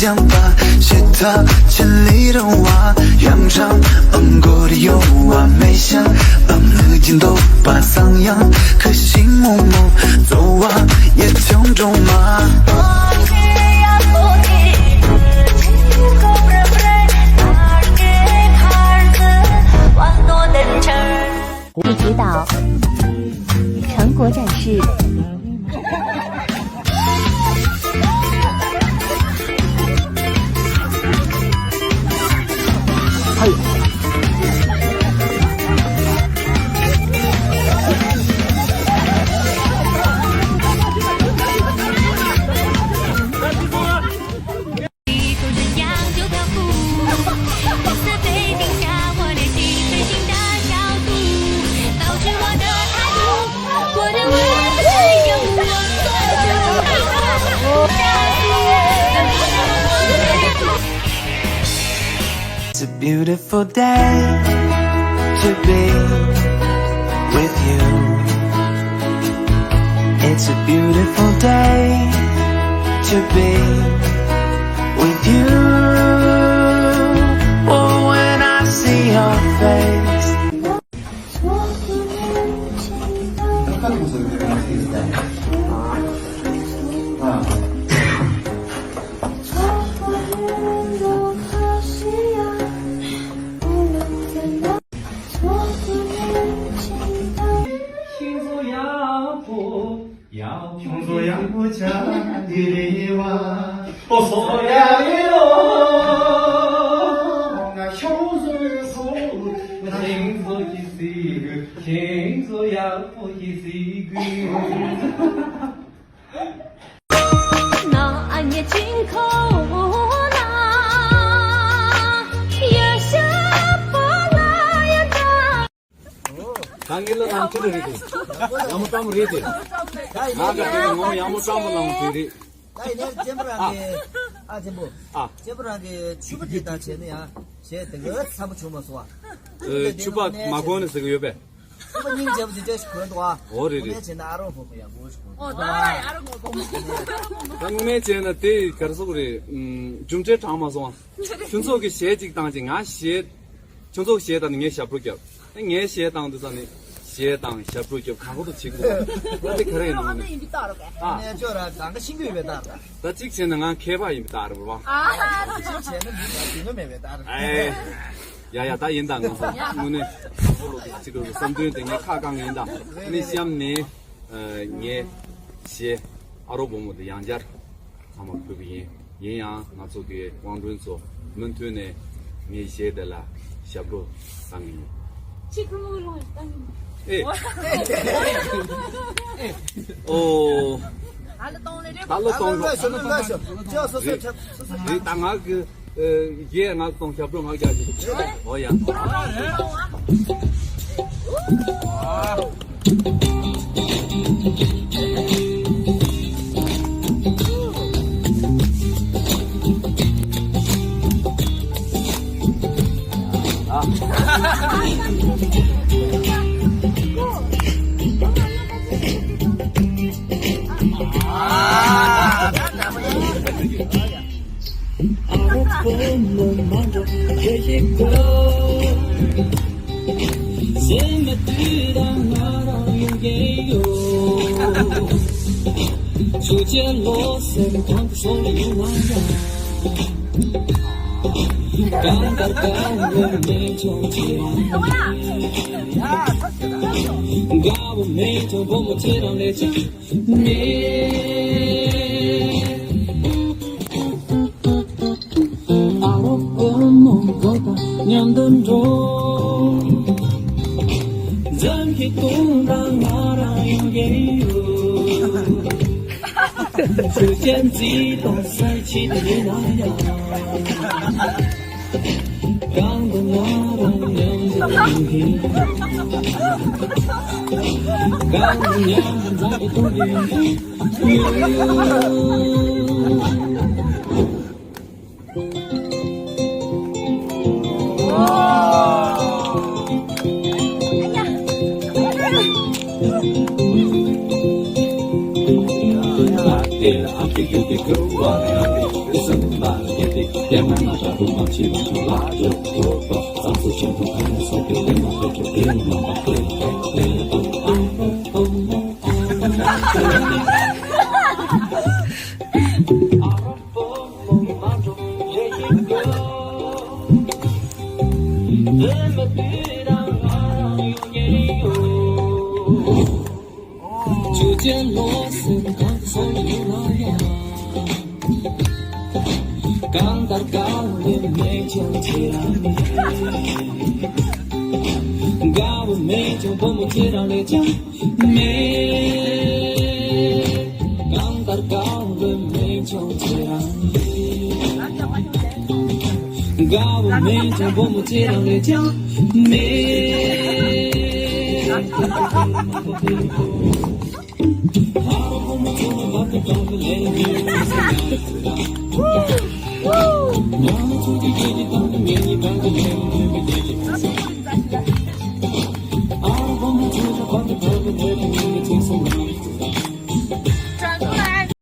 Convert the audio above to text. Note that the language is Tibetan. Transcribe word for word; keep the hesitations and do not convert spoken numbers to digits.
ཡངས་པ་ཕྱི་ཐག་ཆུ་ལས་རིང་བ། ཡང་རང་ཨང་སྒོར་ཡོང་བ་མེད་ཤག་ཨ་མྱེས་ཀྱི་འདོད་པ་གསང་ཡང་ཁུ་ཤིང་མོག་མོག་བཙོ་བ་ཡིད་ཆུང་སྒྲོལ་མ། 主指导，成果展示。It's a beautiful day to be with you. It's a beautiful day to be with you. Oh, when I see your face. ད་ངེད་ལ་ལང་ཁྱེར་རེད་དེ། ཡག་མོ་ཀྲམ་རེད་དེ། ང་ག་དེ་ངོ་མ་ཡག་མོ་ཀྲམ་མོ་ལང་དེ་རེད། ད་ཡིན་ནའི་གཅེན་པོ་རང་གི་ཨ་གཅེན་པོ། ཨ། གཅེན་པོ་རང་གི་ཕྱུ་པ་དེ་དང་བྱས་ན་ཡང་གཞས་དེ་ག་འཚམ་པོ་བྱུང་མ་སོང་ཨ། ཕྱུ་པ་མ་གོན་ནས་ཟེར་གི་ཡོད་པས། ཕྱུ་པ་སྙིང་རྗེ་པོ་དེ་འདྲ་ཞིག་གོན་འདུག་ཨ། འོ་རེད་རེད། དངོས་གནས་བྱས་ན་ཨ་རོགས་བོ་མོ་ཡག་པོ་ཞིག་གོན་འདུག་ཨ། ད་དངོས་གནས་བྱས་ན་དེ་ག་རེ་ཟེར་དགོས་རེད། རྒྱུ་འབྲས་དྲངས་མ་སོང་ཨ། ཁྱོད་ཚོ་གི་གཞས་གཅིག་བཏང་ཅིག་ང་གཞས། ཁྱོད་ཚོ་གཞས་བཏང་ནས་ངས་ཞབས་བྲོ་རྒྱབ། ངས་གཞས་བཏང་དུས་ཙམ་ནས་གཞས་བཏང་ཞབས་བྲོ་རྒྱབ་གང་ག་ཐུབ་བྱེད་དགོས། ད་དེ་ག་རེ་ཡིན་ནམ་ཨ་ནི་ཡིན་པའི་རྟགས་རེད་པས། ཨ། ནས་ཅོ་ར་གང་ག་ཤིང་ཀུན་ཡོད་པའི་རྟགས་རེད། ད་གཅིག་བྱས་ན་ང་མཁས་པ་ཡིན་པའི་རྟགས་རེད་པ། ཨ། གཅིག་བྱས་ན་མི་ལ་དེ་ནོ་མེད་པའི་རྟགས་རེད། ཨེ། ཡ་ཡ་ད་ཡིན་ད་ང་ཚོ་དངོས་གནས་ཁོ་ལོ་གཅིག་གི་བསམ་དོན་དེ་ངས་ཁ་བསྐང་ཡིན་ད་ནི་གཤམ་ནས་ངས་གཞས་ཨ་རོགས་བུ་མོ་དེ་ཡང་བསྐྱར། ཚང་མ་ཕུལ་གི་ཡིན། ཡིན་ཡང་ང་ཚོ་གི་དབང་མགྲོན་ཚོ་མུ་མཐུད་ནས་ངའི་གཞས་དེ་ལ་ཞབས་བྲོ་བཏང་གི་ཡིན། ཅི་ཁུ་མུ་རུ་བཏང་གི་ཡིན། ཨེ། ཨོ། ད་ལོ་གཏོང་ལེ་རེད། ད་ལོ་གཏོང་ལོ། ད་ལོ་གཏོང་ལོ། ད་ལོ་གཏོང་ལོ། ཅི་སོ་སོ་ཁྱབ་སོ་སོ། རེད་ད་ང་གི་གཞས་ང་གཏོང་ཞབས་བྲོ་ང་རྒྱག་གི། ཨོ་ཡ། གང་ལྟར་དགའ་བའི་མིག་ཀྱང་ཁྱེད་རང་རེད། དགའ་བའི་མིག་ཀྱང་བུ་མོ་ཁྱེད་རང་ལས་ཀྱང་མེད། གང་ལྟར་དགའ་བའི་མིག་ཀྱང་ཁྱེད་རང་རེད། དགའ་བའི་མིག་ཀྱང་བུ་མོ་ཁྱེད་རང་ལས་ཀྱང་མེད།